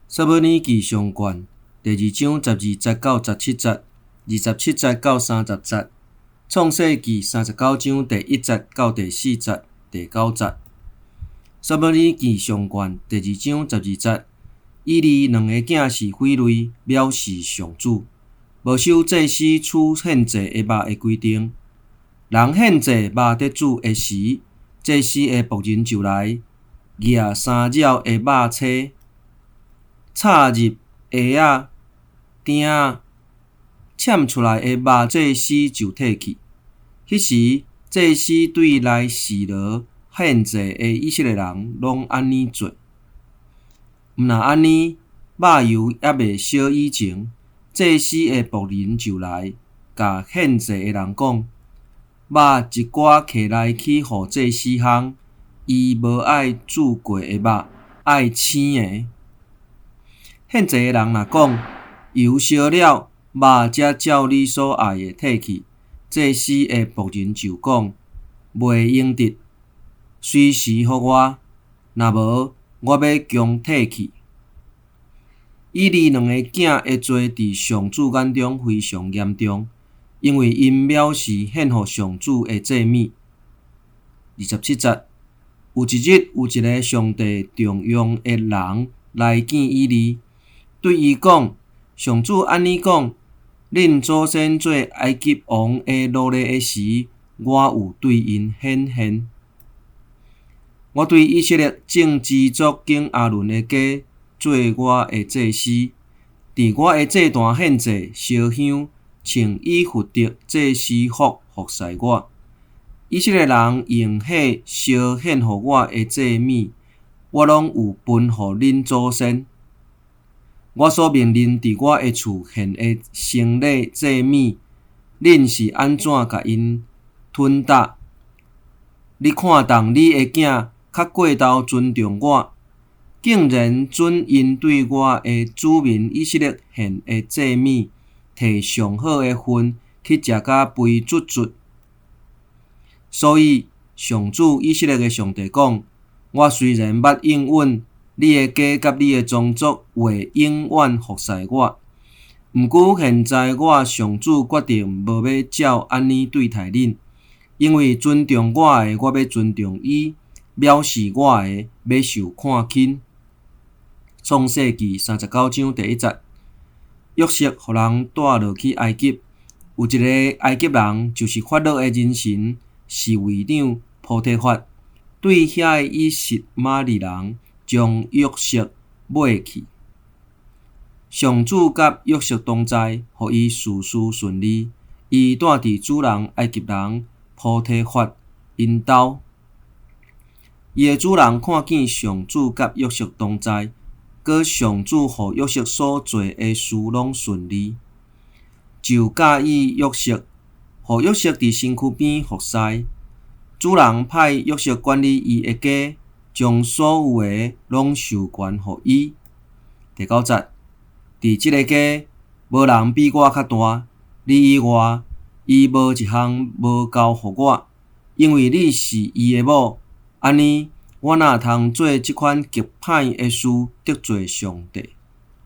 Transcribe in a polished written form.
撒母耳記上卷第二章12節到17節，27節到30節。創世記39章第1節到第4節，第九節。撒母耳記上卷第二章十二節，以利兩個囝是匪類，藐視上主，無守祭司取獻祭的肉的規定。人獻祭肉得煮的時，祭司的僕人就來，攑衫棹的肉叉，插入鞋仔、釘仔，攕出來的肉，祭司就退去。彼時，祭司對來示羅獻祭的以色列人攏按呢做。毋若按呢，肉油猶未燒以前，祭司的僕人就來，共獻祭的人講：肉一寡提來去予祭司烘，伊無愛煮過的肉，愛生的。獻祭的人若講：油燒了，肉才照你所愛的退去。祭司的僕人就講：袂用得，隨時予我，若無，我欲強退去。以利兩個囝的罪佇上主眼中非常嚴重，因為𪜶藐視獻予上主的祭物。27節，有一日，有一个上帝重用的人來見以利，對伊講：上主按呢講，恁祖先做埃及王的奴隸的時，我有對𪜶顯現。我對以色列眾支族揀亞倫的家做我的祭司，佇我的祭壇獻祭、燒香，穿以弗得祭司服服侍我。以色列人用火燒獻予我的祭物，我攏有分予恁祖先。我所命令佇我的厝獻的牲禮祭物，恁是按怎共𪜶吞噠？你看重你的囝較過頭尊重我，竟然准𪜶對我的子民以色列獻的祭物，提上好的份去食甲肥卒卒。所以，上主以色列的上帝講：我雖然捌應允你的家佮你的宗族會永遠服侍我，毋過現在我上主決定無欲照按呢對待恁，因為尊重我的，我欲尊重伊；藐視我的，欲受看輕。創世記39章第1節，約瑟予人帶落去埃及，有一个埃及人，就是法老的人臣侍衛長波提乏，對遐个以實瑪利人將約瑟買去。上主佮約瑟同在，予伊事事順利。伊住佇主人埃及人波提乏𪜶兜。伊的主人看見上主佮約瑟同在，閣上主予約瑟所做的事攏順利，就佮意約瑟，予約瑟佇身軀邊服侍。主人派約瑟管理伊的家，將所有的攏授權予伊。第九節，佇這个家，無人比我較大，你以外，伊無一項無交予我，因為你是伊的某。按呢，我哪通做這款極歹的事得罪上帝？